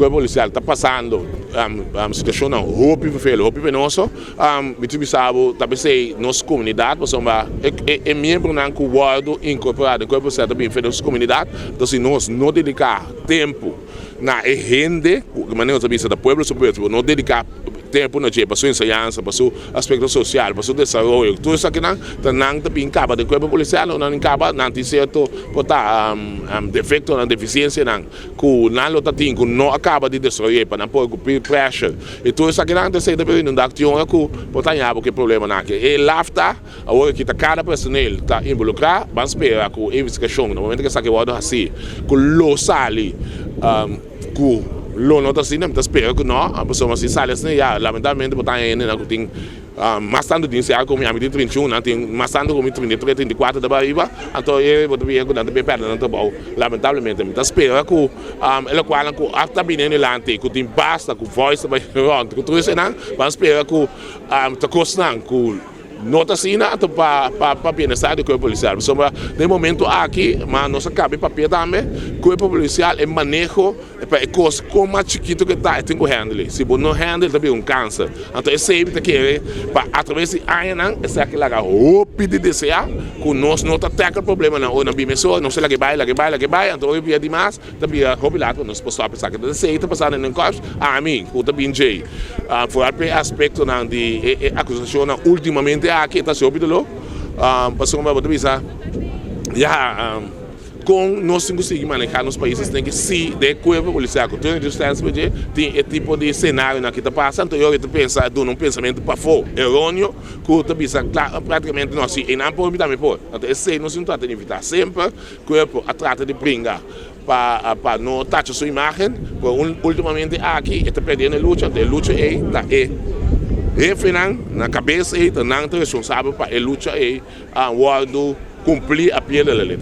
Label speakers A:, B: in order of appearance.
A: Kuerpo Polisial ta pasando situashonnan hopi vervelend, hopi penoso. Mi ta bisa bo ta p'esei nos komunidat, pasobra e miembronan ku wòrdu inkorporá den Kuerpo Polisial ta bin for di nos komunidat. Entonces si nos no dediká tempu na e hende, ku manera nos ta bisa ta pueblo su pueblo, si bo no dediká tempu na dje pa su enseñansa, pa su aspekto sosial, pa su desaroyo, tur esakinan ta nan ta bin kaba den Kuerpo Polisial, ora nan kaba nan tin sierto por ta defektonan, defisiensianan ku nan lo ta tin ku no a kaba di desaroy'é pa nan por ku peer pressure i tur esakinan ta esei ta bini un dak tin ora ku por ta haña bo ku e problemanan aki. E laf ta awor aki ta kada personel ta involukrá, ban spera ku e investigashon na momento ku esaki wòrdu hasí ku lo sali ku lo no ta asina, mi ta spera ku no, pasobra si sali asina ya lamentablemente por ta haña hendenan ku tin Mas tantu tin sea ku mi ami tin 31, nan tin mas tantu ku mi 33, 34 ta bai riba, anto e bo ta bira ku nan ta bin pèrdè nan trabou, lamentablemente. Mi ta spera ku e lokualnan ku a ta bini dilanti, ku tin basta, ku voice ta bai rònt, ku tur eseinan, ban spera ku ta kosnan ku no ta asina, anto pa pa bienestar di kuerpo polisial. Pasobra den momento aki, ma nos a kaba e papia tambe, kuerpo polisial e maneho, E pa e kos kon mas chikitu ku e ta, e tin ku handle. Si bo no handle, e ta bira un kanser. Anto esei mi ta kere pa atraves di añanan esaki laga hopi di deseá ku nos no ta tackle problemanan ora nan bin mesora, nos ta laga e bai, laga e bai, laga e bai, anto ora e bira dimas ta bira hopi lat pa nos por stòp esaki. Entonces esei ta pasando den kòrs. Ami ku ta bin djei foral pa e aspektonan di e akusashonnan ultimamente aki e ta hasi hopi doló pasobra bo ta bisa ya. Kon nos tin ku sigui manehá nos pais esnan ke si den e kuerpo polisial ku tur resistensia pa dje tin e tipo di senarionan ki ta pasa anto yoga ta pensa duna un pensamentu pafó eronio ku ta bisa kla praktikamente no si einan por mi tambe por anto esei nos tin trata di evitá semper kuerpo a trata di bringa pa pa no tacha su imagen pero ultimamente aki e ta perdiendo e lucha anto e lucha ei ta e hefenan na kabes ei ta nan ta responsabel pa e lucha ei a wòrdu kumplí a pie de la letra.